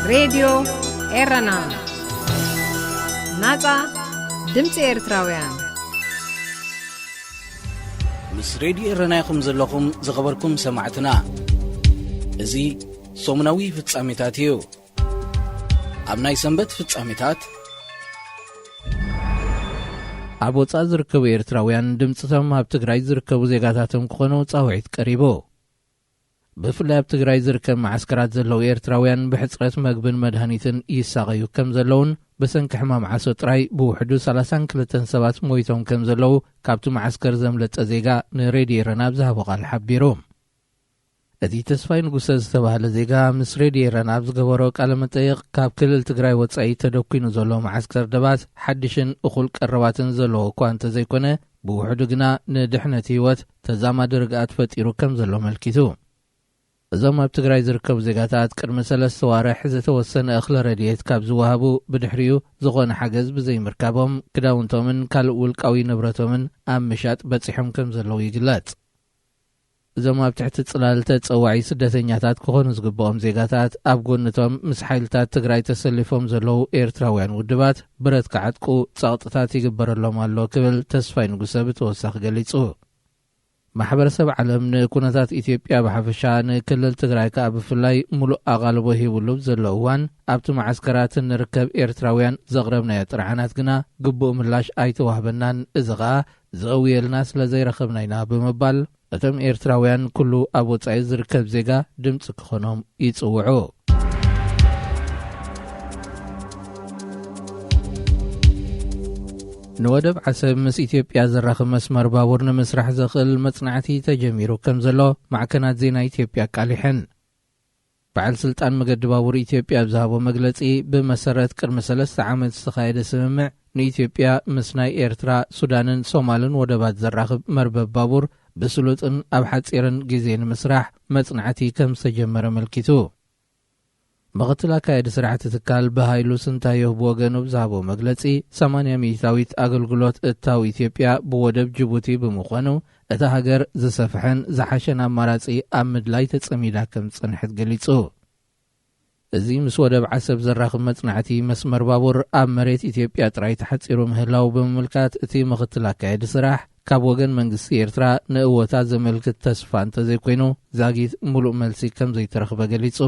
ሬድዮ ኤረና፣ ናጻ ድምጺ ኤርትራውያን። ምስ ሬድዮ ኤረና ኢኹም ዘለኹም ዝኸበርኩም ሰማዕትና። እዚ ሰሙናዊ ፍጻሜታት እዩ። ኣብ ናይ ሰንበት ፍጻሜታት፣ ኣብ ወጻኢ ዝርከቡ ኤርትራውያን ድምጽቶም ኣብ ትግራይ ዝርከቡ ዜጋታቶም ክኾኑ ጻውዒት ቀሪቡ። ብፍላይ ኣብ ትግራይ ዝርከብ መዓስከራት ዘለዉ ኤርትራውያን ብሕጽረት መግብን መድሃኒትን ይሳቐዩ ከም ዘለዉን ብሰንኪ ሕማም ዓሶ ጥራይ ብውሕዱ ሰላሳን ክልተን ሰባት ሞይቶም ከም ዘለዉ ካብቲ መዓስከር ዘምለጠ ዜጋ ንሬድዮ ኤረና ኣብ ዝሃቦ ቃል ሓቢሩ። እቲ ተስፋይ ንጉሰ ዝተባህለ ዜጋ ምስ ሬድዮ ኤረና ኣብ ዝገበሮ ቃለ መጠይቕ፣ ካብ ክልል ትግራይ ወጻኢ ተደኲኑ ዘሎ መዓስከር ደባት ሓድሽን እኹል ቀረባትን ዘለዎ እኳ እንተዘይኮነ፣ ብውሕዱ ግና ንድሕነት ህይወት ተዛማዲ ርግኣት ፈጢሩ ከም ዘሎ ኣመልኪቱ። እዞም ኣብ ትግራይ ዝርከቡ ዜጋታት ቅድሚ ሰለስተ ዋርሕ ዝተወሰነ እኽሊ ረድኤት ካብ ዝወሃቡ ብድሕሪኡ ዝኾነ ሓገዝ ብዘይምርካቦም፣ ክዳውንቶምን ካልእ ውልቃዊ ንብረቶምን ኣብ ምሻጥ በጺሖም ከም ዘለዉ ይግለጽ። እዞም ኣብ ትሕቲ ጽላል ተጸዋዒ ስደተኛታት ክኾኑ ዝግብኦም ዜጋታት፣ ኣብ ጎንቶም ምስ ሓይልታት ትግራይ ተሰሊፎም ዘለዉ ኤርትራውያን ውድባት ብረት ክዓጥቁ ጸቕጥታት ይግበረሎም ኣሎ ክብል ተስፋይ ንጉሰ ብተወሳኺ ገሊጹ። ማሕበረሰብ ዓለም ንኩነታት ኢትዮጵያ ብሓፈሻ፣ ንክልል ትግራይ ከኣ ብፍላይ፣ ሙሉእ ኣቓልቦ ሂቡሉ ዘሎ እዋን፣ ኣብቲ መዓስከራት እንርከብ ኤርትራውያን ዘቕረብናዮ ጥርዓናት ግና ግቡእ ምላሽ ኣይተዋህበናን፣ እዚ ኸኣ ዘእውየልና ስለ ዘይረኸብና ኢና ብምባል፣ እቶም ኤርትራውያን ኩሉ ኣብ ወጻኢ ዝርከብ ዜጋ ድምጺ ክኾኖም ይጽውዑ። ንወደብ ዓሰብ ምስ ኢትዮጵያ ዘራኽብ መስመር ባቡር ንምስራሕ ዘኽእል መጽናዕቲ ተጀሚሩ ከም ዘሎ ማዕከናት ዜና ኢትዮጵያ ኣቃሊሐን። በዓል ስልጣን መገዲ ባቡር ኢትዮጵያ ኣብ ዝሃቦ መግለጺ፣ ብመሰረት ቅድሚ ሰለስተ ዓመት ዝተኻየደ ስምምዕ፣ ንኢትዮጵያ ምስ ናይ ኤርትራ፣ ሱዳንን ሶማልን ወደባት ዘራኽብ መርበብ ባቡር ብስሉጥን ኣብ ሓጺርን ግዜ ንምስራሕ መጽናዕቲ ከም ዝተጀመረ ኣመልኪቱ። ምኽትል ኣካያዲ ስራሕ እቲ ትካል ብሃይሉ ስንታየሁ ብወገኑ ብዝሃቦ መግለጺ፣ ሰማንያ ሚእታዊት ኣገልግሎት እታው ኢትዮጵያ ብወደብ ጅቡቲ ብምዃኑ፣ እታ ሃገር ዝሰፍሐን ዝሓሸን ኣማራጺ ኣብ ምድላይ ተጸሚዳ ከም ዝጸንሐት ገሊጹ። እዚ ምስ ወደብ ዓሰብ ዘራኽብ መጽናዕቲ መስመር ባቡር ኣብ መሬት ኢትዮጵያ ጥራይ ተሓጺሩ ምህላው ብምምልካት፣ እቲ ምኽትል ኣካያዲ ስራሕ፣ ካብ ወገን መንግስቲ ኤርትራ ንእወታ ዘመልክት ተስፋ እንተዘይኮይኑ፣ ዛጊት ምሉእ መልሲ ከም ዘይተረኽበ ገሊጹ።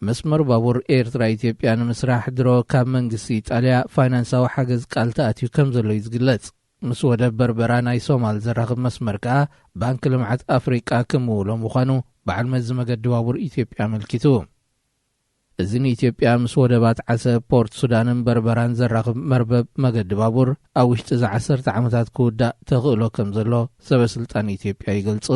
መስመር ባቡር ኤርትራ ኢትዮጵያ ንምስራሕ ድሮ ካብ መንግስቲ ኢጣልያ ፋይናንሳዊ ሓገዝ ቃል ተኣትዩ ከም ዘሎ እዩ ዝግለጽ። ምስ ወደብ በርበራ ናይ ሶማል ዘራኽብ መስመር ከኣ ባንኪ ልምዓት ኣፍሪቃ ክምውሎ ምዃኑ በዓል መዚ መገዲ ባቡር ኢትዮጵያ ኣመልኪቱ። እዚ ንኢትዮጵያ ምስ ወደባት ዓሰብ፣ ፖርት ሱዳንን በርበራን ዘራኽብ መርበብ መገዲ ባቡር ኣብ ውሽጢ እዚ ዓሰርተ ዓመታት ክውዳእ ተኽእሎ ከም ዘሎ ሰበ ስልጣን ኢትዮጵያ ይገልጹ።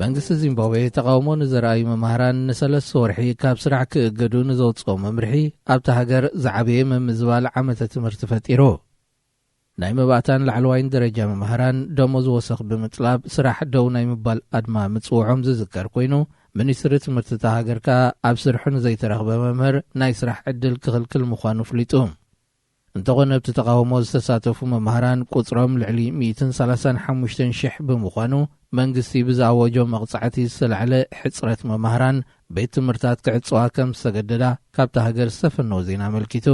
መንግስቲ ዚምባብዌ ተቓውሞ ንዘርኣዩ መማህራን ንሰለስተ ወርሒ ካብ ስራሕ ክእገዱ ንዘውጽኦ መምርሒ፣ ኣብታ ሃገር ዝዓበየ ምምዝባል ዓመተ ትምህርቲ ፈጢሩ። ናይ መባእታን ላዕለዋይን ደረጃ መማህራን ደሞዝ ወሰኽ ብምጥላብ ስራሕ ደው ናይ ምባል ኣድማ ምጽውዖም ዝዝከር ኮይኑ፣ ሚኒስትሪ ትምህርቲ እታ ሃገር ከኣ ኣብ ስርሑ ንዘይተረኽበ መምህር ናይ ስራሕ ዕድል ክኽልክል ምዃኑ ኣፍሊጡ። እንተኾነ፣ ኣብቲ ተቓውሞ ዝተሳተፉ መማህራን ቁጽሮም ልዕሊ ሚእትን ሰላሳን ሓሙሽተን ሽሕ ብምዃኑ፣ መንግስቲ ብዝኣወጆ መቕጻዕቲ ዝተላዕለ ሕጽረት መማህራን ቤት ትምህርታት ክዕጽዋ ከም ዝተገደዳ ካብታ ሃገር ዝተፈነወ ዜና ኣመልኪቱ።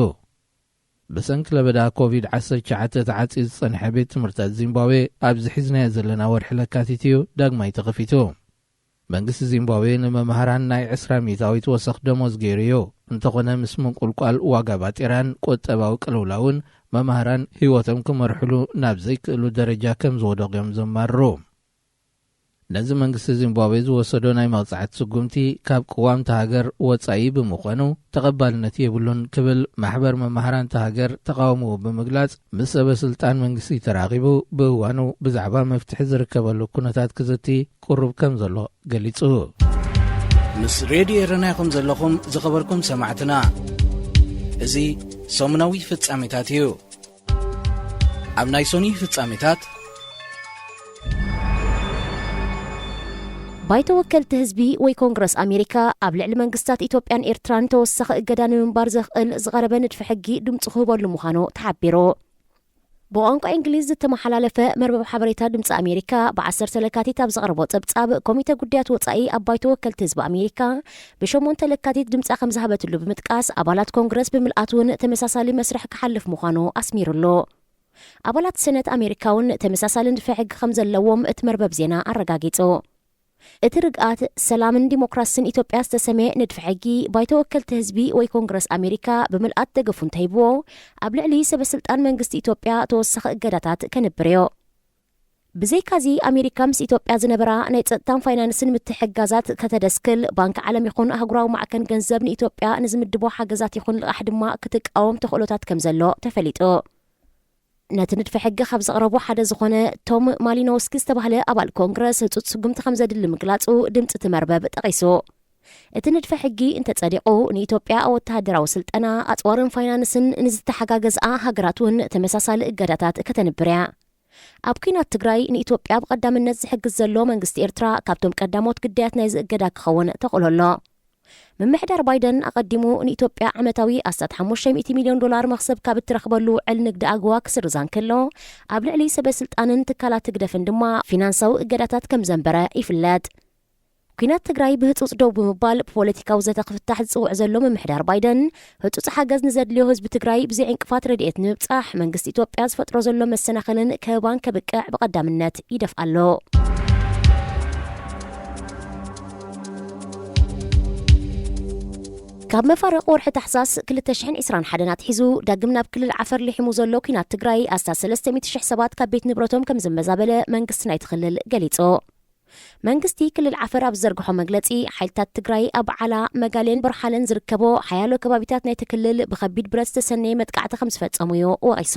ብሰንኪ ለበዳ ኮቪድ ዓሰርተ ትሽዓተ ተዓጽዩ ዝጸንሐ ቤት ትምህርታት ዚምባብዌ፣ ኣብዚ ሒዝናዮ ዘለና ወርሒ ለካቲት እዩ ዳግማይ ተኸፊቱ። መንግስቲ ዚምባብዌ ንመማህራን ናይ ዕስራ ሚእታዊት ወሰኽ ደሞዝ ገይሩ እዩ። እንተኾነ፣ ምስ ምንቁልቋል ዋጋ ባጤራን ቁጠባዊ ቅልውላውን፣ መማህራን ህይወቶም ክመርሕሉ ናብ ዘይክእሉ ደረጃ ከም ዝወደቑ እዮም ዘማርሩ። ነዚ መንግስቲ ዚምባብዌ ዝወሰዶ ናይ መቕጻዕቲ ስጉምቲ፣ ካብ ቅዋም እታ ሃገር ወጻኢ ብምዃኑ፣ ተቐባልነት የብሉን ክብል ማሕበር መማህራን እታ ሃገር ተቓውሞኡ ብምግላጽ፣ ምስ ሰበ ስልጣን መንግስቲ ተራኺቡ፣ ብእዋኑ ብዛዕባ መፍትሒ ዝርከበሉ ኩነታት ክዝቲ ቅሩብ ከም ዘሎ ገሊጹ። ምስ ሬድዮ ኤረና ኢኹም ዘለኹም ዝኸበርኩም ሰማዕትና። እዚ ሰሙናዊ ፍጻሜታት እዩ። ኣብ ናይ ሶኒ ፍጻሜታት፣ ባይቶ ወከልቲ ህዝቢ ወይ ኮንግረስ ኣሜሪካ ኣብ ልዕሊ መንግስታት ኢትዮጵያን ኤርትራን ተወሳኺ እገዳ ንምንባር ዘኽእል ዝቐረበ ንድፊ ሕጊ ድምፁ ክህበሉ ምዃኑ ተሓቢሩ። ብቋንቋ እንግሊዝ ዝተመሓላለፈ መርበብ ሓበሬታ ድምፂ ኣሜሪካ ብ ዓሰርተ ለካቲት ኣብ ዘቕረቦ ፀብፃብ፣ ኮሚተ ጉዳያት ወፃኢ ኣብ ባይቶ ወከልቲ ህዝቢ ኣሜሪካ ብ ሸሞንተ ለካቲት ድምፃ ከም ዝሃበትሉ ብምጥቃስ፣ ኣባላት ኮንግረስ ብምልኣት እውን ተመሳሳሊ መስርሕ ክሓልፍ ምዃኑ ኣስሚሩሉ። ኣባላት ሰነት ኣሜሪካ እውን ተመሳሳሊ ንድፈ ሕጊ ከም ዘለዎም እቲ መርበብ ዜና ኣረጋጊጹ። እቲ ርግኣት ሰላምን ዲሞክራስን ኢትዮጵያ ዝተሰመየ ንድፊ ሕጊ፣ ባይቶ ወከልቲ ህዝቢ ወይ ኮንግረስ ኣሜሪካ ብምልኣት ደገፉ እንተሂብዎ፣ ኣብ ልዕሊ ሰበ ስልጣን መንግስቲ ኢትዮጵያ ተወሳኺ እገዳታት ከንብር እዩ። ብዘይካዚ፣ ኣሜሪካ ምስ ኢትዮጵያ ዝነበራ ናይ ጸጥታን ፋይናንስን ምትሕግጋዛት ከተደስክል፣ ባንኪ ዓለም ይኹን ኣህጉራዊ ማዕከን ገንዘብ ንኢትዮጵያ ንዝምድቦ ሓገዛት ይኹን ልቓሕ ድማ ክትቃወም ተኽእሎታት ከም ዘሎ ተፈሊጡ። ነቲ ንድፈ ሕጊ ካብ ዘቕረቡ ሓደ ዝኾነ ቶም ማሊኖውስኪ ዝተባህለ ኣባል ኮንግረስ፣ ህጹጽ ስጉምቲ ከም ዘድሊ ምግላጹ ድምጺ እቲ መርበብ ጠቒሱ። እቲ ንድፈ ሕጊ እንተጸዲቑ፣ ንኢትዮጵያ ኣብ ወተሃደራዊ ስልጠና፣ ኣጽዋርን ፋይናንስን ንዝተሓጋገዝኣ ሃገራት እውን ተመሳሳሊ እገዳታት ከተንብር እያ። ኣብ ኲናት ትግራይ ንኢትዮጵያ ብቐዳምነት ዝሕግዝ ዘሎ መንግስቲ ኤርትራ፣ ካብቶም ቀዳሞት ግዳያት ናይዚ እገዳ ክኸውን ተኽእሎ ኣሎ። ምምሕዳር ባይደን ኣቐዲሙ ንኢትዮጵያ ዓመታዊ ኣስታት ሓሙሽተ ሚእቲ ሚልዮን ዶላር መኽሰብ ካብ እትረኽበሉ ውዕል ንግዲ ኣጎዋ ክስርዛ እንከሎ፣ ኣብ ልዕሊ ሰበ ስልጣንን ትካላት ህግደፍን ድማ ፊናንሳዊ እገዳታት ከም ዘንበረ ይፍለጥ። ኲናት ትግራይ ብህጹጽ ደው ብምባል ብፖለቲካዊ ዘተ ክፍታሕ ዝጽውዕ ዘሎ ምምሕዳር ባይደን፣ ህጹጽ ሓገዝ ንዘድልዮ ህዝቢ ትግራይ ብዘይ ዕንቅፋት ረድኤት ንምብጻሕ መንግስቲ ኢትዮጵያ ዝፈጥሮ ዘሎ መሰናኽልን ከበባን ከብቅዕ ብቐዳምነት ይደፍኣ ኣሎ። ካብ መፋርቕ ወርሒ ታሕሳስ ክልተ ሽሕን ዕስራን ሓደን ኣትሒዙ ዳግም ናብ ክልል ዓፈር ልሒሙ ዘሎ ኲናት ትግራይ፣ ኣስታት ሰለስተ ሚእቲ ሽሕ ሰባት ካብ ቤት ንብረቶም ከም ዘመዛበለ መንግስቲ ናይቲ ክልል ገሊጹ። መንግስቲ ክልል ዓፈር ኣብ ዝዘርግሖ መግለጺ፣ ሓይልታት ትግራይ ኣብ ዓላ፣ መጋሌን በርሓለን ዝርከቦ ሓያሎ ከባቢታት ናይቲ ክልል ብኸቢድ ብረት ዝተሰነየ መጥቃዕቲ ከም ዝፈጸሙ እዩ ወቒሱ።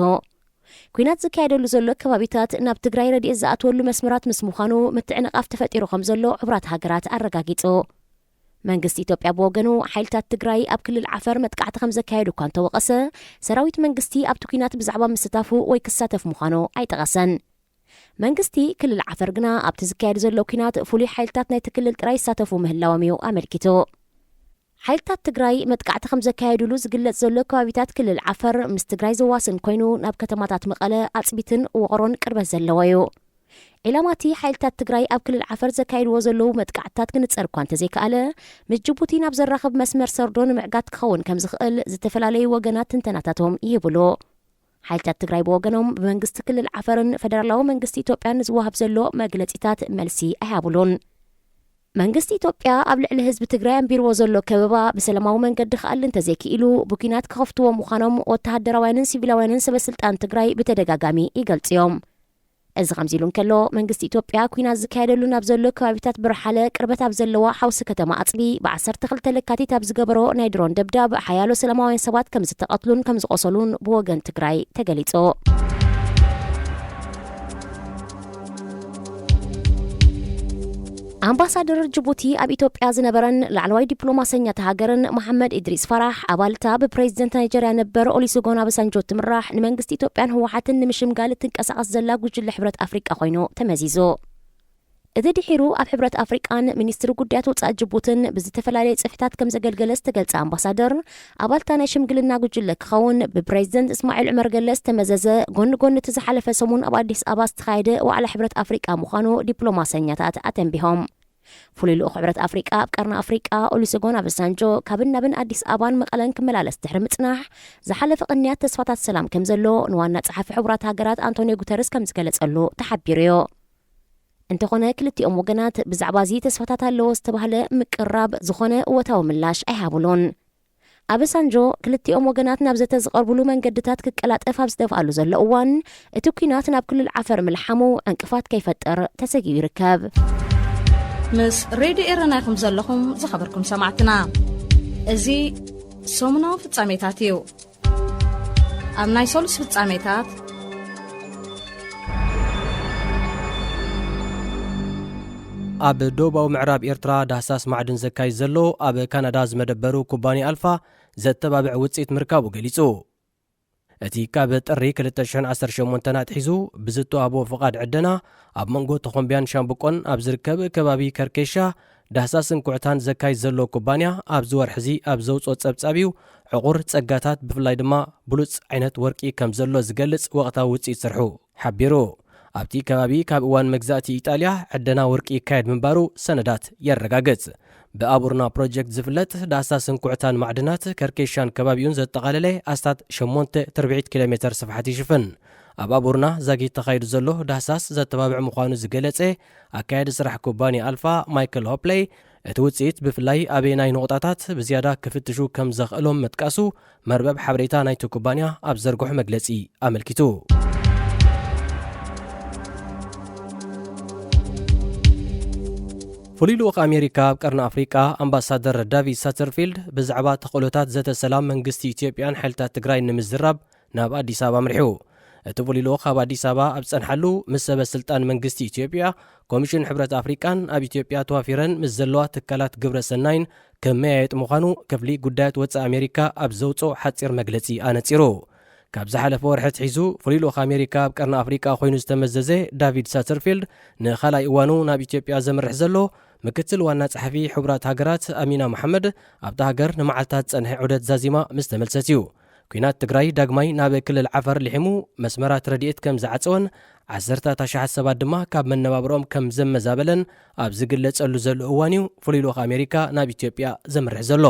ኲናት ዝካየደሉ ዘሎ ከባቢታት ናብ ትግራይ ረድኤት ዝኣትወሉ መስመራት ምስ ምዃኑ፣ ምትዕንቓፍ ተፈጢሩ ከም ዘሎ ሕቡራት ሃገራት ኣረጋጊጹ። መንግስቲ ኢትዮጵያ ብወገኑ፣ ሓይልታት ትግራይ ኣብ ክልል ዓፈር መጥቃዕቲ ከም ዘካየዱ እኳ እንተወቐሰ፣ ሰራዊት መንግስቲ ኣብቲ ኲናት ብዛዕባ ምስታፉ ወይ ክሳተፍ ምዃኑ ኣይጠቐሰን። መንግስቲ ክልል ዓፈር ግና፣ ኣብቲ ዝካየድ ዘሎ ኲናት ፍሉይ ሓይልታት ናይቲ ክልል ጥራይ ይሳተፉ ምህላዎም እዩ ኣመልኪቱ። ሓይልታት ትግራይ መጥቃዕቲ ከም ዘካየዱሉ ዝግለጽ ዘሎ ከባቢታት ክልል ዓፈር ምስ ትግራይ ዘዋስን ኮይኑ፣ ናብ ከተማታት መቐለ፣ ኣጽቢትን ውቕሮን ቅርበት ዘለዎ እዩ። ዒላማቲ ሓይልታት ትግራይ ኣብ ክልል ዓፈር ዘካይድዎ ዘለዉ መጥቃዕትታት ክንጸር እኳ እንተዘይከኣለ፣ ምስ ጅቡቲ ናብ ዘራኽብ መስመር ሰርዶ ንምዕጋት ክኸውን ከም ዝኽእል ዝተፈላለዩ ወገናት ትንተናታቶም ይህብሉ። ሓይልታት ትግራይ ብወገኖም፣ ብመንግስቲ ክልል ዓፈርን ፈደራላዊ መንግስቲ ኢትዮጵያን ዝወሃብ ዘሎ መግለጺታት መልሲ ኣይሃብሉን። መንግስቲ ኢትዮጵያ ኣብ ልዕሊ ህዝቢ ትግራይ ኣንቢርዎ ዘሎ ከበባ ብሰላማዊ መንገዲ ክኣሊ እንተዘይክኢሉ፣ ብኲናት ክኸፍትዎ ምዃኖም ወተሃደራውያንን ሲቪላውያንን ሰበ ስልጣን ትግራይ ብተደጋጋሚ ይገልጹ እዮም። እዚ ከምዚ ኢሉ እንከሎ፣ መንግስቲ ኢትዮጵያ ኲናት ዝካየደሉ ናብ ዘሎ ከባቢታት ብርሓለ ቅርበት ኣብ ዘለዋ ሓውሲ ከተማ ኣጽቢ፣ ብ ዓሰርተ ክልተ ለካቲት ኣብ ዝገበሮ ናይ ድሮን ደብዳብ፣ ሓያሎ ሰላማውያን ሰባት ከም ዝተቐትሉን ከም ዝቖሰሉን ብወገን ትግራይ ተገሊጹ። ኣምባሳደር ጅቡቲ ኣብ ኢትዮጵያ ዝነበረን ላዕለዋይ ዲፕሎማሰኛ እታ ሃገርን መሓመድ ኢድሪስ ፋራሕ፣ ኣባልታ ብፕሬዚደንት ናይጀርያ ነበር ኦሊሶጎን ኣበሳንጆ ትምራሕ ንመንግስቲ ኢትዮጵያን ህወሓትን ንምሽምጋል እትንቀሳቐስ ዘላ ጉጅለ ሕብረት ኣፍሪቃ ኮይኑ ተመዚዙ። እቲ ድሒሩ ኣብ ሕብረት ኣፍሪቃን ሚኒስትሪ ጉዳያት ወጻኢ ጅቡትን ብዝተፈላለየ ጽፍሕታት ከም ዘገልገለ ዝተገልጸ ኣምባሳደር፣ ኣባልታ ናይ ሽምግልና ጉጅለ ክኸውን ብፕሬዚደንት እስማዒል ዑመር ገለ ዝተመዘዘ፣ ጎኒ ጎኒ እቲ ዝሓለፈ ሰሙን ኣብ ኣዲስ ኣበባ ዝተኻየደ ዋዕላ ሕብረት ኣፍሪቃ ምዃኑ ዲፕሎማሰኛታት ኣተንቢሆም። ፍሉይ ልኡኽ ሕብረት ኣፍሪቃ ኣብ ቀርኒ ኣፍሪቃ ኦሉሴጎን ኣበሳንጆ፣ ካብን ናብን ኣዲስ ኣበባን መቐለን ክመላለስ ድሕሪ ምጽናሕ፣ ዝሓለፈ ቅንያት ተስፋታት ሰላም ከም ዘሎ ንዋና ጸሓፊ ሕቡራት ሃገራት ኣንቶኒዮ ጉተርስ ከም ዝገለጸሉ ተሓቢሩ እዩ። እንተኾነ፣ ክልቲኦም ወገናት ብዛዕባ እዚ ተስፋታት ኣለዎ ዝተባህለ ምቅርራብ ዝኾነ እወታዊ ምላሽ ኣይሃብሉን። ኣበሳንጆ፣ ክልቲኦም ወገናት ናብ ዘተ ዝቐርብሉ መንገድታት ክቀላጠፍ ኣብ ዝደፍኣሉ ዘሎ እዋን፣ እቲ ኲናት ናብ ክልል ዓፈር ምልሓሙ ዕንቅፋት ከይፈጥር ተሰጊኡ ይርከብ። ምስ ሬድዮ ኤረና ኢኹም ዘለኹም ዝኸበርኩም ሰማዕትና። እዚ ሰሙናዊ ፍጻሜታት እዩ። ኣብ ናይ ሰሉስ ፍጻሜታት፣ ኣብ ደቡባዊ ምዕራብ ኤርትራ ዳህሳስ ማዕድን ዘካይድ ዘሎ ኣብ ካናዳ ዝመደበሩ ኩባንያ ኣልፋ ዘተባብዕ ውጽኢት ምርካቡ ገሊጹ። እቲ ካብ ጥሪ ክልተ ሽሕን ዓሰርተ ሸሞንተን ኣትሒዙ ብዝተዋህቦ ፍቓድ ዕደና ኣብ መንጎ ተኾምቢያን ሻምብቆን ኣብ ዝርከብ ከባቢ ከርኬሻ ዳህሳስን ኩዕታን ዘካይድ ዘሎ ኩባንያ ኣብዚ ወርሒ እዚ ኣብ ዘውፅኦ ፀብፃብ እዩ ዕቑር ፀጋታት ብፍላይ ድማ ብሉፅ ዓይነት ወርቂ ከም ዘሎ ዝገልፅ ወቕታዊ ውፅኢት ስርሑ ሓቢሩ። ኣብቲ ከባቢ ካብ እዋን መግዛእቲ ኢጣልያ ዕደና ወርቂ ይካየድ ምንባሩ ሰነዳት የረጋግጽ። ብኣቡርና ፕሮጀክት ዝፍለጥ ዳህሳስን ኩዕታን ማዕድናት ከርኬሻን ከባቢኡን ዘጠቓለለ ኣስታት ሸሞንተ ትርብዒት ኪሎ ሜተር ስፍሓት ይሽፍን። ኣብ ኣቡርና ዛጊት ተኻይዱ ዘሎ ዳህሳስ ዘተባብዕ ምዃኑ ዝገለጸ ኣካያዲ ስራሕ ኩባንያ ኣልፋ ማይክል ሆፕለይ፣ እቲ ውጽኢት ብፍላይ ኣበየናይ ነቑጣታት ብዝያዳ ክፍትሹ ከም ዘኽእሎም ምጥቃሱ መርበብ ሓበሬታ ናይቲ ኩባንያ ኣብ ዘርግሖ መግለጺ ኣመልኪቱ። ፍሉይ ልኡኽ ኣሜሪካ ኣብ ቀርኒ ኣፍሪቃ ኣምባሳደር ዳቪድ ሳተርፊልድ ብዛዕባ ተኽእሎታት ዘተ ሰላም መንግስቲ ኢትዮጵያን ሓይልታት ትግራይ ንምዝራብ ናብ ኣዲስ ኣበባ ኣምሪሑ። እቲ ፍሉይ ልኡኽ ኣብ ኣዲስ ኣበባ ኣብ ዝጸንሓሉ ምስ ሰበ ስልጣን መንግስቲ ኢትዮጵያ፣ ኮሚሽን ሕብረት ኣፍሪቃን ኣብ ኢትዮጵያ ተዋፊረን ምስ ዘለዋ ትካላት ግብረ ሰናይን ክመያየጥ ምዃኑ ክፍሊ ጉዳያት ወጻኢ ኣሜሪካ ኣብ ዘውጽኦ ሓጺር መግለጺ ኣነጺሩ። ካብ ዝሓለፈ ወርሒ ኣትሒዙ ፍሉይ ልኡኽ ኣሜሪካ ኣብ ቀርኒ ኣፍሪቃ ኮይኑ ዝተመዘዘ ዳቪድ ሳተርፊልድ ንኻልኣይ እዋኑ ናብ ኢትዮጵያ ዘምርሕ ዘሎ ምክትል ዋና ጸሓፊ ሕቡራት ሃገራት ኣሚና መሓመድ ኣብታ ሃገር ንመዓልታት ዝጸንሐ ዑደት ዛዚማ ምስ ተመልሰት እዩ። ኲናት ትግራይ ዳግማይ ናብ ክልል ዓፈር ልሒሙ መስመራት ረድኤት ከም ዝዓጸወን ዓሰርታት ኣሽሓት ሰባት ድማ ካብ መነባብሮኦም ከም ዘመዛበለን ኣብ ዝግለጸሉ ዘሎ እዋን እዩ ፍሉይ ልኡኽ ኣሜሪካ ናብ ኢትዮጵያ ዘምርሕ ዘሎ።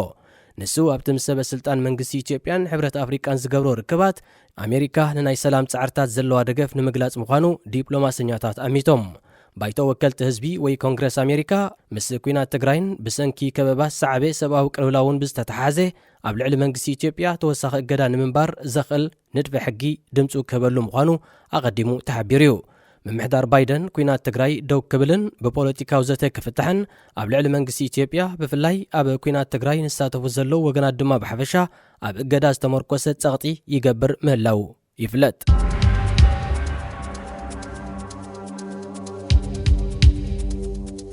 ንሱ ኣብቲ ምስ ሰበ ስልጣን መንግስቲ ኢትዮጵያን ሕብረት ኣፍሪቃን ዝገብሮ ርክባት ኣሜሪካ ንናይ ሰላም ጻዕርታት ዘለዋ ደገፍ ንምግላጽ ምዃኑ ዲፕሎማሰኛታት ኣሚቶም። ባይቶ ወከልቲ ህዝቢ ወይ ኮንግረስ ኣሜሪካ ምስ ኲናት ትግራይን ብሰንኪ ከበባ ዝሰዓበ ሰብኣዊ ቅልውላውን ብዝተተሓሓዘ ኣብ ልዕሊ መንግስቲ ኢትዮጵያ ተወሳኺ እገዳ ንምንባር ዘኽእል ንድፈ ሕጊ ድምፁ ክህበሉ ምዃኑ ኣቐዲሙ ተሓቢሩ እዩ። ምምሕዳር ባይደን ኲናት ትግራይ ደው ክብልን ብፖለቲካዊ ዘተ ክፍታሕን ኣብ ልዕሊ መንግስቲ ኢትዮጵያ ብፍላይ ኣብ ኲናት ትግራይ ንሳተፉ ዘለዉ ወገናት ድማ ብሓፈሻ ኣብ እገዳ ዝተመርኮሰ ጸቕጢ ይገብር ምህላው ይፍለጥ።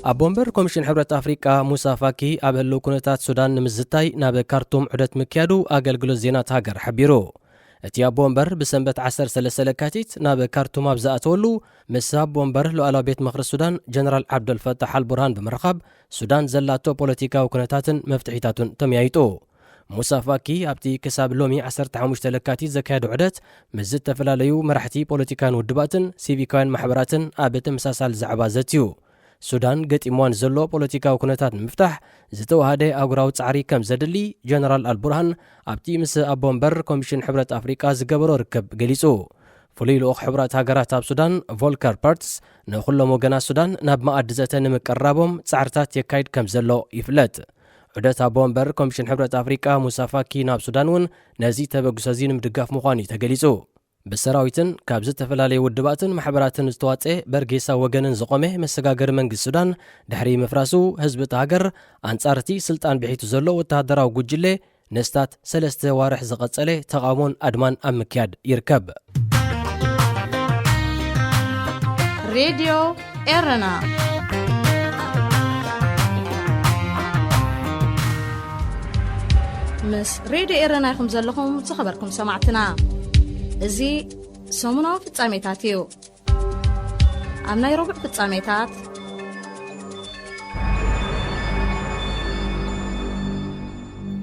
ኣቦ ወንበር ኮሚሽን ሕብረት ኣፍሪቃ ሙሳ ፋኪ ኣብ ህልው ኩነታት ሱዳን ንምዝታይ ናብ ካርቱም ዑደት ምክያዱ ኣገልግሎት ዜና እቲ ሃገር ሓቢሩ። እቲ ኣቦ ወንበር ብሰንበት ዓሰርተ ሰለስተ ለካቲት ናብ ካርቱም ኣብ ዝኣተወሉ ምስ ኣቦ ወንበር ሉዓላዊ ቤት ምኽሪ ሱዳን ጀነራል ዓብደልፈታሕ ኣልቡርሃን ብምርኻብ ሱዳን ዘላቶ ፖለቲካዊ ኩነታትን መፍትሒታቱን ተመያይጡ። ሙሳ ፋኪ ኣብቲ ክሳብ ሎሚ ዓሰርተ ሓሙሽተ ለካቲት ዘካየዶ ዑደት ምስ ዝተፈላለዩ መራሕቲ ፖለቲካን ውድባትን ሲቪካውያን ማሕበራትን ኣብ ተመሳሳሊ ዛዕባ ዘትዩ። ሱዳን ገጢምዋ ንዘሎ ፖለቲካዊ ኩነታት ንምፍታሕ ዝተዋሃደ ኣህጉራዊ ጻዕሪ ከም ዘድሊ ጀነራል ኣልቡርሃን ኣብቲ ምስ ኣቦ ወንበር ኮሚሽን ሕብረት ኣፍሪቃ ዝገበሮ ርክብ ገሊጹ። ፍሉይ ልኡኽ ሕቡራት ሃገራት ኣብ ሱዳን ቮልከር ፐርትስ ንኹሎም ወገናት ሱዳን ናብ መኣዲ ዘተ ንምቅርራቦም ጻዕርታት የካይድ ከም ዘሎ ይፍለጥ። ዑደት ኣቦ ወንበር ኮሚሽን ሕብረት ኣፍሪቃ ሙሳ ፋኪ ናብ ሱዳን እውን ነዚ ተበግሶ እዚ ንምድጋፍ ምዃኑ እዩ ተገሊጹ። ብሰራዊትን ካብ ዝተፈላለዩ ውድባትን ማሕበራትን ዝተዋጸ በርጌሳ ወገንን ዝቖመ መሰጋገሪ መንግስቲ ሱዳን ድሕሪ ምፍራሱ፣ ህዝቢ እታ ሃገር ኣንጻር እቲ ስልጣን ብሒቱ ዘሎ ወተሃደራዊ ጉጅለ ነስታት ሰለስተ ዋርሕ ዝቐጸለ ተቓውሞን ኣድማን ኣብ ምክያድ ይርከብ። ሬድዮ ኤረና ምስ ሬድዮ ኤረና ኢኹም ዘለኹም ዝኸበርኩም ሰማዕትና። እዚ ሰሙናዊ ፍጻሜታት እዩ። ኣብ ናይ ረቡዕ ፍጻሜታት፣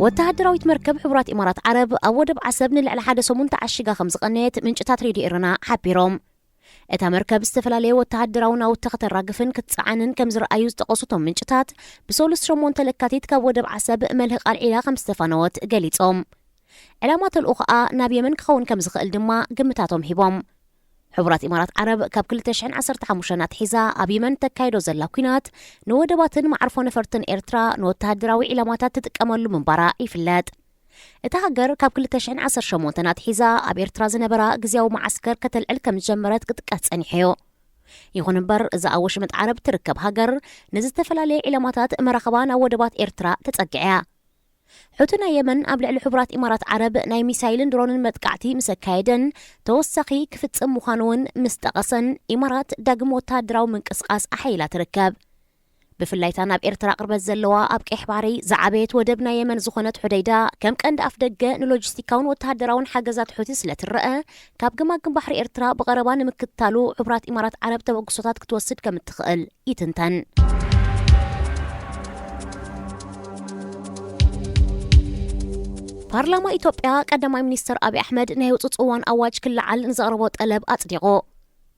ወተሃደራዊት መርከብ ሕቡራት ኢማራት ዓረብ ኣብ ወደብ ዓሰብ ንልዕሊ ሓደ ሰሙን ተዓሺጋ ከም ዝቐነየት ምንጭታት ሬድዮ ኤረና ሓቢሮም። እታ መርከብ ዝተፈላለየ ወተሃደራዊ ናውቲ ከተራግፍን ክትጸዓንን ከም ዝረኣዩ ዝጠቐሱ እቶም ምንጭታት፣ ብሰሉስ ሸሞንተ ለካቲት ካብ ወደብ ዓሰብ መልህቕ ኣልዒላ ከም ዝተፋነወት ገሊጾም። ዕላማ ተልእኾኣ ናብ የመን ክኸውን ከም ዝኽእል ድማ ግምታቶም ሂቦም። ሕቡራት ኢማራት ዓረብ ካብ ክልተ ሽሕን ዓሰርተ ሓሙሽተን ኣትሒዛ ኣብ የመን ተካይዶ ዘላ ኲናት ንወደባትን መዓርፎ ነፈርትን ኤርትራ ንወተሃደራዊ ዒላማታት ትጥቀመሉ ምንባራ ይፍለጥ። እታ ሃገር ካብ ክልተ ሽሕን ዓሰርተ ሸሞንተን ኣትሒዛ ኣብ ኤርትራ ዝነበራ ግዝያዊ መዓስከር ከተልዕል ከም ዝጀመረት ክጥቀስ ጸኒሑ እዩ። ይኹን እምበር፣ እዛ ኣብ ወሽመጥ ዓረብ ትርከብ ሃገር ንዝተፈላለየ ዒላማታት መራኽባ ናብ ወደባት ኤርትራ ተጸግዐ እያ። ሑቲ ናይ የመን ኣብ ልዕሊ ሕቡራት ኢማራት ዓረብ ናይ ሚሳይልን ድሮንን መጥቃዕቲ ምስ ኣካየደን፣ ተወሳኺ ክፍጽም ምዃኑ እውን ምስ ጠቐሰን፣ ኢማራት ዳግም ወተሃደራዊ ምንቅስቓስ ኣሐይላ ትርከብ። ብፍላይ እታ ናብ ኤርትራ ቅርበት ዘለዋ ኣብ ቀይሕ ባሕሪ ዝዓበየት ወደብ ናይ የመን ዝኾነት ሑደይዳ፣ ከም ቀንዲ ኣፍ ደገ ንሎጂስቲካውን ወተሃደራውን ሓገዛት ሑቲ ስለ ትረአ፣ ካብ ገማግም ባሕሪ ኤርትራ ብቐረባ ንምክትታሉ ሕቡራት ኢማራት ዓረብ ተበግሶታት ክትወስድ ከም እትኽእል ይትንተን። ፓርላማ ኢትዮጵያ ቀዳማይ ሚኒስተር ኣብይ ኣሕመድ ናይ ህጹጽ እዋን ኣዋጅ ክለዓል ንዘቕረቦ ጠለብ ኣጽዲቑ።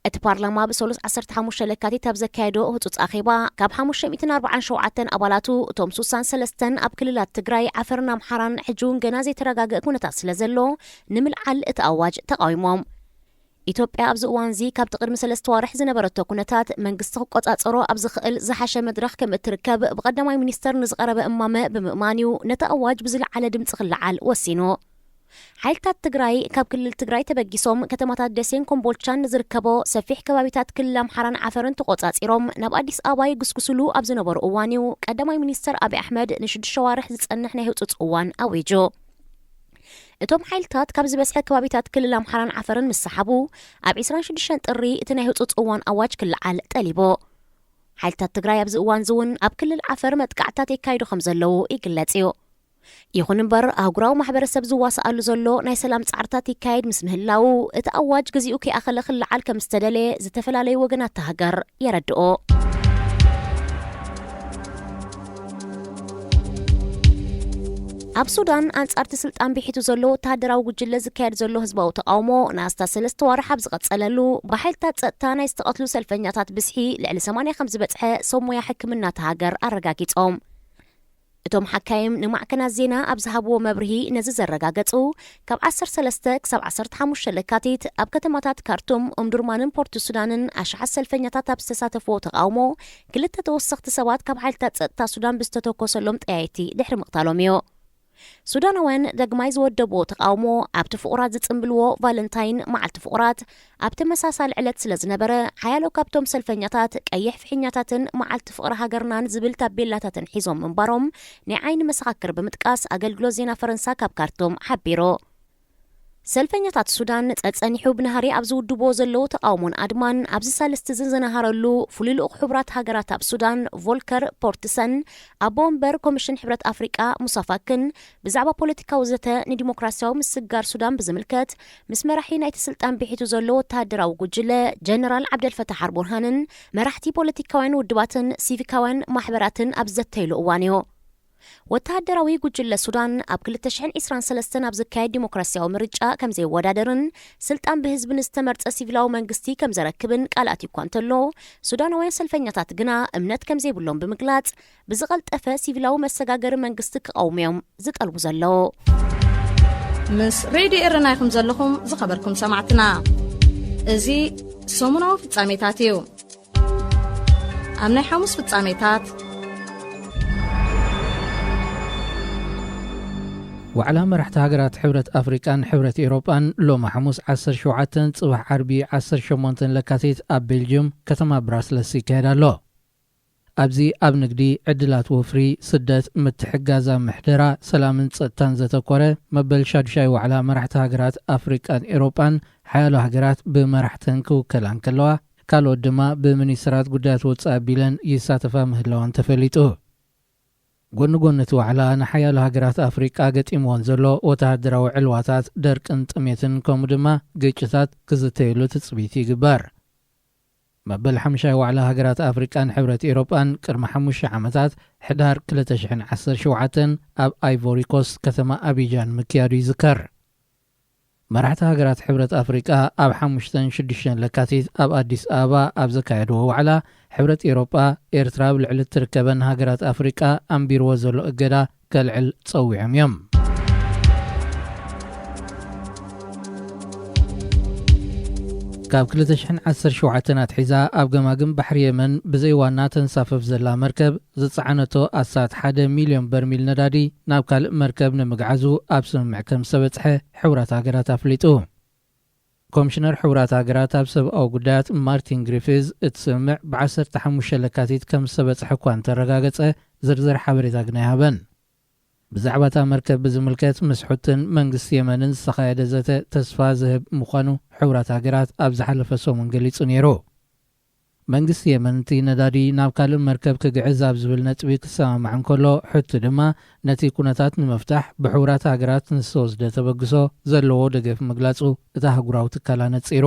እቲ ፓርላማ ብሰሉስ ዓሰርተ ሓሙሽተ ለካቲት ኣብ ዘካየዶ ህጹጽ ኣኼባ፣ ካብ ሓሙሽተ ሚእትን ኣርባዓን ሸውዓተን ኣባላቱ፣ እቶም ስሳን ሰለስተን ኣብ ክልላት ትግራይ፣ ዓፈርን ኣምሓራን፣ ሕጂ እውን ገና ዘይተረጋገአ ኩነታት ስለ ዘሎ፣ ንምልዓል እቲ ኣዋጅ ተቓዊሞም። ኢትዮጵያ ኣብዚ እዋን እዚ ካብቲ ቅድሚ ሰለስተ ዋርሕ ዝነበረቶ ኩነታት መንግስቲ ክቆጻጸሮ ኣብ ዝኽእል ዝሓሸ መድረኽ ከም እትርከብ ብቀዳማይ ሚኒስተር ንዝቐረበ እማመ ብምእማን እዩ ነቲ ኣዋጅ ብዝለዓለ ድምጺ ክለዓል ወሲኑ። ሓይልታት ትግራይ ካብ ክልል ትግራይ ተበጊሶም ከተማታት ደሴን ኮምቦልቻን ንዝርከቦ ሰፊሕ ከባቢታት ክልል ኣምሓራን ዓፈርን ተቆጻጺሮም ናብ ኣዲስ ኣበባ ይግስግስሉ ኣብ ዝነበሩ እዋን እዩ ቀዳማይ ሚኒስተር ኣብይ ኣሕመድ ንሽዱሽተ ዋርሕ ዝጸንሕ ናይ ህጹጽ እዋን ኣዊጁ። እቶም ሓይልታት ካብ ዝበዝሐ ከባቢታት ክልል ኣምሓራን ዓፈርን ምስ ሰሓቡ፣ ኣብ ዕስራን ሽዱሽተን ጥሪ እቲ ናይ ህጹጽ እዋን ኣዋጅ ክለዓል ጠሊቡ። ሓይልታት ትግራይ ኣብዚ እዋን እዚ እውን ኣብ ክልል ዓፈር መጥቃዕትታት የካይዱ ከም ዘለዉ ይግለጽ እዩ። ይኹን እምበር፣ ኣህጉራዊ ማሕበረሰብ ዝዋስኣሉ ዘሎ ናይ ሰላም ጻዕርታት ይካየድ ምስ ምህላዉ፣ እቲ ኣዋጅ ግዚኡ ከይኣኸለ ክለዓል ከም ዝተደለየ ዝተፈላለዩ ወገናት እታ ሃገር የረድኡ። ኣብ ሱዳን፣ ኣንጻር እቲ ስልጣን ብሒቱ ዘሎ ወተሃደራዊ ጉጅለ ዝካየድ ዘሎ ህዝባዊ ተቓውሞ ንኣስታት ሰለስተ ዋርሕ ኣብ ዝቐጸለሉ፣ ብሓይልታት ጸጥታ ናይ ዝተቐትሉ ሰልፈኛታት ብዝሒ ልዕሊ ሰማንያ ከም ዝበጽሐ ሰብ ሞያ ሕክምና እታ ሃገር ኣረጋጊጾም። እቶም ሓካይም ንማዕከናት ዜና ኣብ ዝሃብዎ መብርሂ ነዚ ዘረጋገጹ፣ ካብ ዓሰርተ ሰለስተ ክሳብ ዓሰርተ ሓሙሽተ ለካቲት ኣብ ከተማታት ካርቱም፣ ኦምዱርማንን ፖርት ሱዳንን ኣሽሓት ሰልፈኛታት ኣብ ዝተሳተፍዎ ተቓውሞ፣ ክልተ ተወሰኽቲ ሰባት ካብ ሓይልታት ጸጥታ ሱዳን ብዝተተኮሰሎም ጠያይቲ ድሕሪ ምቕታሎም እዩ። ሱዳናውያን ዳግማይ ዝወደብዎ ተቓውሞ፣ ኣብቲ ፍቑራት ዝጽንብልዎ ቫለንታይን፣ መዓልቲ ፍቑራት፣ ኣብ ተመሳሳሊ ዕለት ስለ ዝነበረ፣ ሓያሎ ካብቶም ሰልፈኛታት ቀይሕ ፍሒኛታትን መዓልቲ ፍቕሪ ሃገርናን ዝብል ታቤላታትን ሒዞም ምንባሮም ናይ ዓይኒ መሰኻክር ብምጥቃስ ኣገልግሎት ዜና ፈረንሳ ካብ ካርቱም ሓቢሩ። ሰልፈኛታት ሱዳን ጸጸኒሑ ብናህሪ ኣብ ዝውድብዎ ዘለዉ ተቓውሞን ኣድማን፣ ኣብዚ ሳልስቲ እዚ ዝነሃረሉ ፍሉይ ልኡኽ ሕቡራት ሃገራት ኣብ ሱዳን ቮልከር ፖርትሰን፣ ኣቦ ወንበር ኮሚሽን ሕብረት ኣፍሪቃ ሙሳ ፋክን፣ ብዛዕባ ፖለቲካዊ ዘተ ንዲሞክራሲያዊ ምስግጋር ሱዳን ብዝምልከት፣ ምስ መራሒ ናይቲ ስልጣን ብሒቱ ዘሎ ወተሃደራዊ ጉጅለ ጀነራል ዓብደልፈታሕ ኣልቡርሃንን መራሕቲ ፖለቲካውያን ውድባትን ሲቪካውያን ማሕበራትን ኣብ ዝዘተይሉ እዋን እዩ። ወተሃደራዊ ጉጅለ ሱዳን ኣብ ክልተ ሽሕን ዕስራን ሰለስተን ኣብ ዝካየድ ዲሞክራሲያዊ ምርጫ ከም ዘይወዳደርን ስልጣን ብህዝቢ ንዝተመርጸ ሲቪላዊ መንግስቲ ከም ዘረክብን ቃል ኣትዩ እኳ እንተሎ፣ ሱዳናውያን ሰልፈኛታት ግና እምነት ከም ዘይብሎም ብምግላጽ፣ ብዝቐልጠፈ ሲቪላዊ መሰጋገሪ መንግስቲ ክቐውሙ እዮም ዝጠልቡ ዘለዉ። ምስ ሬድዮ ኤረና ኢኹም ዘለኹም ዝኸበርኩም ሰማዕትና። እዚ ሰሙናዊ ፍጻሜታት እዩ። ኣብ ናይ ሓሙስ ፍጻሜታት፣ ዋዕላ መራሕቲ ሃገራት ሕብረት ኣፍሪቃን ሕብረት ኤውሮጳን ሎሚ ሓሙስ ዓሰርተ ሸውዓተን፣ ጽባሕ ዓርቢ ዓሰርተ ሸሞንተን ለካቲት ኣብ ቤልጅየም ከተማ ብራስለስ ይካየድ ኣሎ። ኣብዚ ኣብ ንግዲ፣ ዕድላት ወፍሪ፣ ስደት፣ ምትሕግጋዝ ኣብ ምሕደራ፣ ሰላምን ጸጥታን ዘተኮረ መበል ሻዱሻይ ዋዕላ መራሕቲ ሃገራት ኣፍሪቃን ኤውሮጳን፣ ሓያሎ ሃገራት ብመራሕተን ክውከላ እንከለዋ፣ ካልኦት ድማ ብሚኒስትራት ጉዳያት ወጻኢ ኣቢለን ይሳተፋ ምህላወን ተፈሊጡ። ጎኒ ጎኒ እቲ ዋዕላ፣ ንሓያሎ ሃገራት ኣፍሪቃ ገጢምወን ዘሎ ወተሃደራዊ ዕልዋታት፣ ደርቅን ጥሜትን፣ ከምኡ ድማ ግጭታት ክዝተየሉ ትጽቢት ይግበር። መበል ሓሙሻይ ዋዕላ ሃገራት ኣፍሪቃን ሕብረት ኤውሮጳን ቅድሚ ሓሙሽተ ዓመታት፣ ሕዳር ክልተ ሽሕን ዓሰርተ ሸውዓተን፣ ኣብ ኣይቮሪ ኮስት ከተማ ኣቢጃን ምክያዱ ይዝከር። መራሕቲ ሃገራት ሕብረት ኣፍሪቃ ኣብ ሓሙሽተን ሽዱሽተን ለካቲት ኣብ ኣዲስ ኣበባ ኣብ ዘካየድዎ ዋዕላ፣ ሕብረት ኤውሮጳ፣ ኤርትራ ኣብ ልዕሊ እትርከበን ሃገራት ኣፍሪቃ ኣንቢርዎ ዘሎ እገዳ ከልዕል ጸዊዖም እዮም። ካብ ክልተ ሽሕን ዓሰርተ ሸውዓተን ኣትሒዛ ኣብ ገማግም ባሕሪ የመን ብዘይ ዋና ተንሳፍፍ ዘላ መርከብ፣ ዝጸዓነቶ ኣስታት ሓደ ሚልዮን በርሚል ነዳዲ ናብ ካልእ መርከብ ንምግዓዙ ኣብ ስምምዕ ከም ዝተበጽሐ ሕቡራት ሃገራት ኣፍሊጡ። ኮሚሽነር ሕቡራት ሃገራት ኣብ ሰብኣዊ ጉዳያት ማርቲን ግሪፊዝ፣ እቲ ስምምዕ ብዓሰርተ ሓሙሽተ ለካቲት ከም ዝተበጽሐ እኳ እንተረጋገጸ፣ ዝርዝር ሓበሬታ ግን ኣይሃበን። ብዛዕባ እታ መርከብ ብዝምልከት ምስ ሑትን መንግስቲ የመንን ዝተኻየደ ዘተ ተስፋ ዝህብ ምዃኑ ሕቡራት ሃገራት ኣብ ዝሓለፈ ሰሙን ገሊጹ ነይሩ። መንግስቲ የመን፣ እቲ ነዳዲ ናብ ካልእ መርከብ ክግዕዝ ኣብ ዝብል ነጥቢ ክሰማማዕ እንከሎ፣ ሑቲ ድማ ነቲ ኩነታት ንምፍታሕ ብሕቡራት ሃገራት ንዝተወስደ ተበግሶ ዘለዎ ደገፍ ምግላጹ እቲ ኣህጉራዊ ትካል ኣነጺሩ።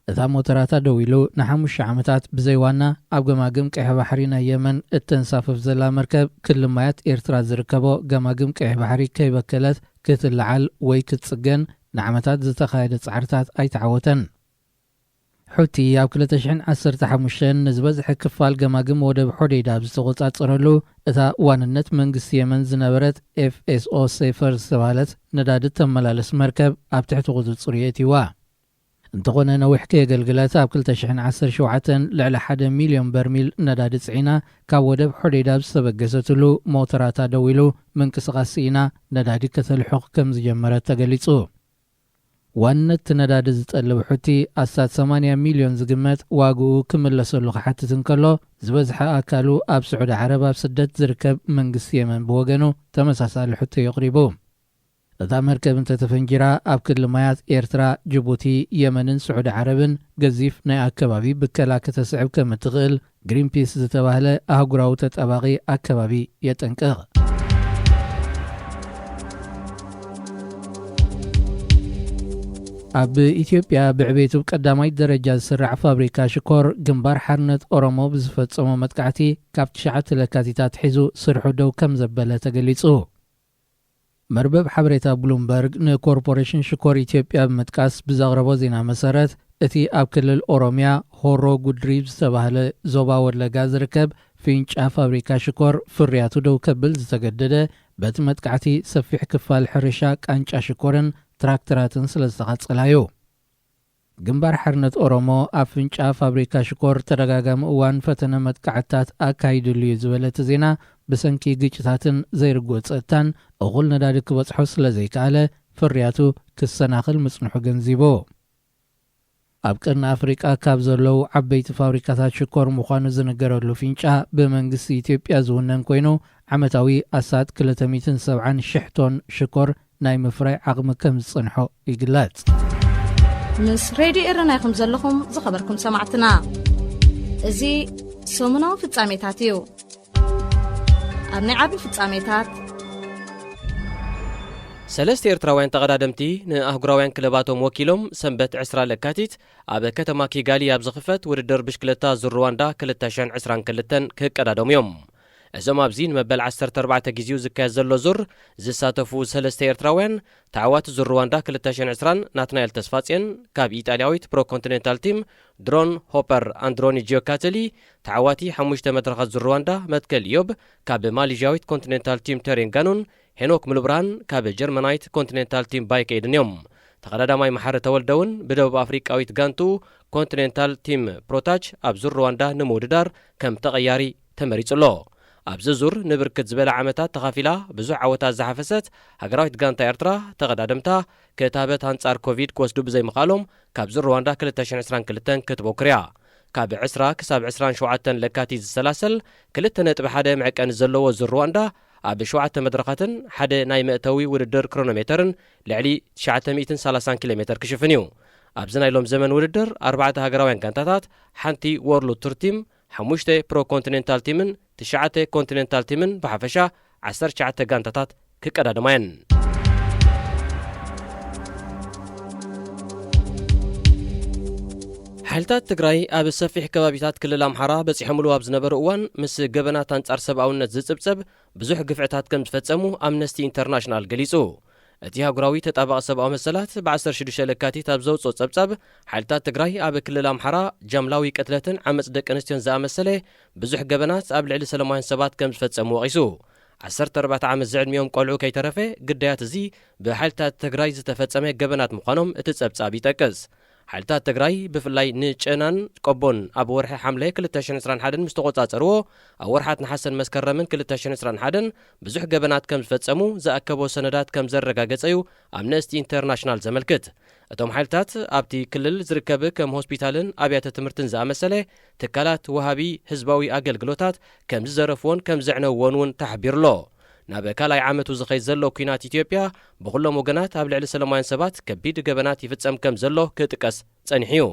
እታ ሞተራታ ደው ኢሉ ንሓሙሽተ ዓመታት ብዘይ ዋና ኣብ ገማግም ቀይሕ ባሕሪ ናይ የመን እተንሳፍፍ ዘላ መርከብ፣ ክሊ ማያት ኤርትራ ዝርከቦ ገማግም ቀይሕ ባሕሪ ከይበከለት ክትለዓል ወይ ክትጽገን ንዓመታት ዝተኻየደ ጻዕርታት ኣይተዓወተን። ሑቲ ኣብ ክልተ ሽሕን ዓሰርተ ሓሙሽተን ንዝበዝሐ ክፋል ገማግም ወደብ ሖዴይዳ ኣብ ዝተቖጻጸረሉ፣ እታ ዋንነት መንግስቲ የመን ዝነበረት ኤፍኤስኦ ሴፈር ዝተባህለት ነዳዲ ተመላለስ መርከብ ኣብ ትሕቲ ቁጽጽሩ የእትይዋ። እንተኾነ፣ ነዊሕ ከየገልግለት ኣብ ክልተ ሽሕን ዓሰርተ ሸውዓተን ልዕሊ ሓደ ሚልዮን በርሚል ነዳዲ ጽዒና ካብ ወደብ ሖዴይዳ ኣብ ዝተበገሰትሉ፣ ሞተራታ ደው ኢሉ ምንቅስቓስ ስኢና ነዳዲ ከተልሕቕ ከም ዝጀመረት ተገሊጹ። ዋንነት ነዳዲ ዝጠልብ ሑቲ ኣስታት ሰማንያ ሚልዮን ዝግመት ዋግኡ ክምለሰሉ ክሓትት እንከሎ፣ ዝበዝሐ ኣካሉ ኣብ ስዑዲ ዓረብ ኣብ ስደት ዝርከብ መንግስቲ የመን ብወገኑ ተመሳሳሊ ሕቶ የቕሪቡ። እታ መርከብ እንተተፈንጂራ፣ ኣብ ክሊ ማያት ኤርትራ፣ ጅቡቲ፣ የመንን ስዑዲ ዓረብን ገዚፍ ናይ ኣከባቢ ብከላ ከተስዕብ ከም እትኽእል ግሪንፒስ ዝተባህለ ኣህጉራዊ ተጣባቒ ኣከባቢ የጠንቅቕ። ኣብ ኢትዮጵያ ብዕቤቱ ቀዳማይ ደረጃ ዝስራዕ ፋብሪካ ሽኮር ግንባር ሓርነት ኦሮሞ ብዝፈጸሞ መጥቃዕቲ ካብ ትሽዓተ ለካቲት ኣትሒዙ ስርሑ ደው ከም ዘበለ ተገሊጹ። መርበብ ሓበሬታ ብሉምበርግ ንኮርፖሬሽን ሽኮር ኢትዮጵያ ብምጥቃስ ብዘቕረቦ ዜና መሰረት፣ እቲ ኣብ ክልል ኦሮሚያ ሆሮ ጉድሪ ዝተባህለ ዞባ ወለጋ ዝርከብ ፊንጫ ፋብሪካ ሽኮር ፍርያቱ ደው ከብል ዝተገደደ፣ በቲ መጥቃዕቲ ሰፊሕ ክፋል ሕርሻ ቃንጫ ሽኮርን ትራክተራትን ስለ ዝተቓጸላ እዩ። ግንባር ሓርነት ኦሮሞ ኣብ ፍንጫ ፋብሪካ ሽኮር ተደጋጋሚ እዋን ፈተነ መጥቃዕትታት ኣካይድሉ እዩ ዝበለ እቲ ዜና፣ ብሰንኪ ግጭታትን ዘይርጉእ ጸጥታን እኹል ነዳዲ ክበጽሖ ስለ ዘይከኣለ፣ ፍርያቱ ክሰናኽል ምጽንሑ ገንዚቡ። ኣብ ቀርኒ ኣፍሪቃ ካብ ዘለዉ ዓበይቲ ፋብሪካታት ሽኮር ምዃኑ ዝንገረሉ ፊንጫ፣ ብመንግስቲ ኢትዮጵያ ዝውነን ኮይኑ፣ ዓመታዊ ኣስታት ክልተ ሚእትን ሰብዓን ሽሕ ቶን ሽኮር ናይ ምፍራይ ዓቕሚ ከም ዝጸንሖ ይግለጽ። ምስ ሬድዮ ኤረና ኢኹም ዘለኹም ዝኸበርኩም ሰማዕትና። እዚ ሰሙናዊ ፍጻሜታት እዩ። ኣብ ናይ ዓቢ ፍጻሜታት፣ ሰለስተ ኤርትራውያን ተቐዳደምቲ ንኣህጉራውያን ክለባቶም ወኪሎም ሰንበት ዕስራ ለካቲት ኣብ ከተማ ኪጋሊ ኣብ ዝኽፈት ውድድር ብሽክለታ ዙር ሩዋንዳ ክልተ ሽሕን ዕስራን ክልተን ክቀዳደሙ እዮም። እዞም ኣብዚ ንመበል ዓሰርተ ኣርባዕተ ግዜኡ ዝካየድ ዘሎ ዙር ዝሳተፉ ሰለስተ ኤርትራውያን፣ ተዓዋቲ ዙር ሩዋንዳ ክልተ ሽሕን ዕስራን ናትናኤል ተስፋጽዮን ካብ ኢጣልያዊት ፕሮ ኮንቲኔንታል ቲም፣ ድሮን ሆፐር ኣንድሮኒ ጂዮካተሊ፣ ተዓዋቲ ሓሙሽተ መድረኻት ዙር ሩዋንዳ መትከል ኢዮብ ካብ ማሌዥያዊት ኮንቲኔንታል ቲም ተሬንጋኑን ሄኖክ ሙሉብርሃን ካብ ጀርመናዊት ኮንቲኔንታል ቲም ባይክ ኤድን እዮም። ተቐዳዳማይ መሓሪ ተወልደ እውን ብደቡብ ኣፍሪቃዊት ጋንትኡ ኮንቲኔንታል ቲም ፕሮታች ኣብ ዙር ሩዋንዳ ንምውድዳር ከም ተቐያሪ ተመሪጹ ኣሎ። ኣብዚ ዙር ንብርክት ዝበለ ዓመታት ተኻፊላ ብዙሕ ዓወታት ዝሓፈሰት ሃገራዊት ጋንታ ኤርትራ፣ ተቐዳደምታ ክታበት ኣንጻር ኮቪድ ክወስዱ ብዘይምኽኣሎም ካብ ዙር ሩዋንዳ ክልተ ሽሕን ዕስራን ክልተን ክትቦክር እያ። ካብ ዕስራ ክሳብ ዕስራን ሸውዓተን ለካቲት ዝሰላሰል ክልተ ነጥቢ ሓደ መዕቀኒ ዘለዎ ዙር ሩዋንዳ ኣብ ሸውዓተ መድረኻትን ሓደ ናይ መእተዊ ውድድር ክሮኖሜተርን ልዕሊ ትሽዓተ ሚእትን ሰላሳን ኪሎ ሜተር ክሽፍን እዩ። ኣብዚ ናይ ሎም ዘመን ውድድር ኣርባዕተ ሃገራውያን ጋንታታት፣ ሓንቲ ወርልድ ቱር ቲም፣ ሓሙሽተ ፕሮ ኮንቲኔንታል ቲምን ትሽዓተ ኮንቲኔንታል ቲምን ብሓፈሻ ዓሰርተ ትሽዓተ ጋንታታት ክቀዳደማ እየን። ሓይልታት ትግራይ ኣብ ሰፊሕ ከባቢታት ክልል ኣምሓራ በጺሖምሉ ኣብ ዝነበሩ እዋን፣ ምስ ገበናት ኣንጻር ሰብኣውነት ዝጽብጸብ ብዙሕ ግፍዕታት ከም ዝፈጸሙ ኣምነስቲ ኢንተርናሽናል ገሊጹ። እቲ ኣህጉራዊ ተጣባቒ ሰብኣዊ መሰላት ብ ዓሰርተ ሽዱሽተ ለካቲት ኣብ ዘውጽኦ ጸብጻብ፣ ሓይልታት ትግራይ ኣብ ክልል ኣምሓራ ጃምላዊ ቅትለትን ዓመጽ ደቂ ኣንስትዮን ዝኣመሰለ ብዙሕ ገበናት ኣብ ልዕሊ ሰላማውያን ሰባት ከም ዝፈጸሙ ወቒሱ። ዓሰርተ ኣርባዕተ ዓመት ዝዕድሚኦም ቆልዑ ከይተረፈ ግዳያት እዚ ብሓይልታት ትግራይ ዝተፈጸመ ገበናት ምዃኖም እቲ ጸብጻብ ይጠቅስ። ሓይልታት ትግራይ ብፍላይ ንጨናን ቆቦን ኣብ ወርሒ ሓምለ ክልተ ሽሕን ዕስራን ሓደን ምስ ተቖጻጸርዎ፣ ኣብ ወርሓት ነሓሰን መስከረምን ክልተ ሽሕን ዕስራን ሓደን ብዙሕ ገበናት ከም ዝፈጸሙ ዝኣከቦ ሰነዳት ከም ዘረጋገጸ እዩ ኣምነስቲ ኢንተርናሽናል ዘመልክት። እቶም ሓይልታት ኣብቲ ክልል ዝርከቡ ከም ሆስፒታልን ኣብያተ ትምህርትን ዝኣመሰለ ትካላት ወሃቢ ህዝባዊ ኣገልግሎታት ከም ዝዘረፍዎን ከም ዘዕነውዎን እውን ተሓቢሩ ኣሎ። ናብ ካልኣይ ዓመቱ ዝኸይድ ዘሎ ኲናት ኢትዮጵያ ብኹሎም ወገናት ኣብ ልዕሊ ሰላማውያን ሰባት ከቢድ ገበናት ይፍጸም ከም ዘሎ ክጥቀስ ጸኒሑ እዩ።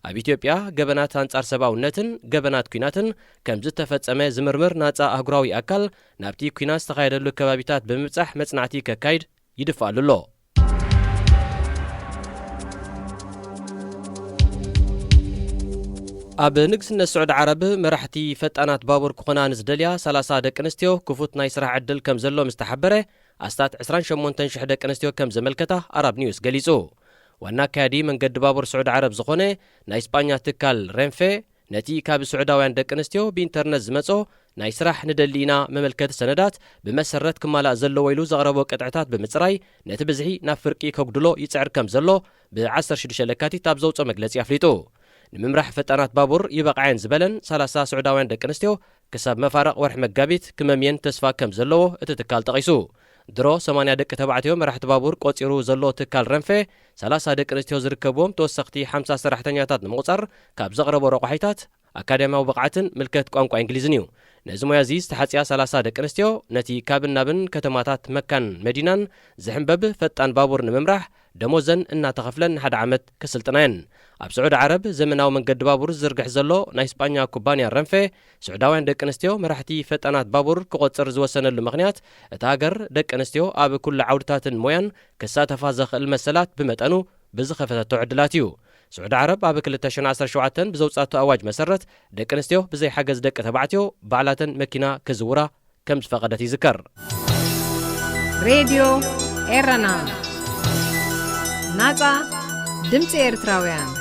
ኣብ ኢትዮጵያ ገበናት ኣንጻር ሰብኣውነትን ገበናት ኲናትን ከም ዝተፈጸመ ዝምርምር ናጻ ኣህጉራዊ ኣካል ናብቲ ኲናት ዝተኻየደሉ ከባቢታት ብምብጻሕ መጽናዕቲ ከካይድ ይድፋኣሉ ኣሎ። ኣብ ንግስነት ስዑዲ ዓረብ መራሕቲ ፈጣናት ባቡር ክኾና ንዝደልያ ሰላሳ ደቂ ኣንስትዮ ክፉት ናይ ስራሕ ዕድል ከም ዘሎ ምስ ተሓበረ፣ ኣስታት ዕስራን ሸሞንተን ሽሕ ደቂ ኣንስትዮ ከም ዘመልከታ ኣራብ ኒውስ ገሊጹ። ዋና ኣካያዲ መንገዲ ባቡር ስዑዲ ዓረብ ዝኾነ ናይ ስጳኛ ትካል ሬንፌ፣ ነቲ ካብ ስዑዳውያን ደቂ ኣንስትዮ ብኢንተርነት ዝመጾ ናይ ስራሕ ንደሊ ኢና መመልከቲ ሰነዳት ብመሰረት ክማላእ ዘለዎ ኢሉ ዘቕረቦ ቅጥዕታት ብምጽራይ፣ ነቲ ብዝሒ ናብ ፍርቂ ከጉድሎ ይጽዕር ከም ዘሎ ብ ዓሰርተ ሽዱሽተ ለካቲት ኣብ ዘውጽኦ መግለጺ ኣፍሊጡ። ንምምራሕ ፈጣናት ባቡር ይበቕዓየን ዝበለን ሰላሳ ስዑዳውያን ደቂ ኣንስትዮ ክሳብ መፋረቕ ወርሒ መጋቢት ክመምየን ተስፋ ከም ዘለዎ እቲ ትካል ጠቒሱ። ድሮ ሰማንያ ደቂ ተባዕትዮ መራሕቲ ባቡር ቆጺሩ ዘሎ ትካል ረንፌ፣ ሰላሳ ደቂ ኣንስትዮ ዝርከብዎም ተወሰኽቲ ሓምሳ ሰራሕተኛታት ንምቑጻር ካብ ዘቕረቦ ረቋሒታት ኣካዳሚያዊ ብቕዓትን ምልከት ቋንቋ እንግሊዝን እዩ። ነዚ ሞያ እዚ ዝተሓጽያ ሰላሳ ደቂ ኣንስትዮ ነቲ ካብን ናብን ከተማታት መካን መዲናን ዝሕንበብ ፈጣን ባቡር ንምምራሕ ደሞዘን እናተኸፍለን ንሓደ ዓመት ክስልጥና እየን። ኣብ ስዑዲ ዓረብ ዘመናዊ መንገዲ ባቡር ዝዝርግሕ ዘሎ ናይ ስጳኛ ኩባንያ ረንፌ፣ ስዑዳውያን ደቂ ኣንስትዮ መራሕቲ ፈጣናት ባቡር ክቖጽር ዝወሰነሉ ምኽንያት፣ እታ ሃገር ደቂ ኣንስትዮ ኣብ ኩሉ ዓውድታትን ሞያን ክሳተፋ ዘኽእል መሰላት ብመጠኑ ብዝኸፈተቶ ዕድላት እዩ። ስዑዲ ዓረብ ኣብ ክልተ ሽሕን ዓሰርተ ሸውዓተን ብዘውጻቶ ኣዋጅ መሰረት፣ ደቂ ኣንስትዮ ብዘይ ሓገዝ ደቂ ተባዕትዮ ባዕላተን መኪና ክዝውራ ከም ዝፈቐደት ይዝከር። ሬድዮ ኤረና፣ ናጻ ድምጺ ኤርትራውያን።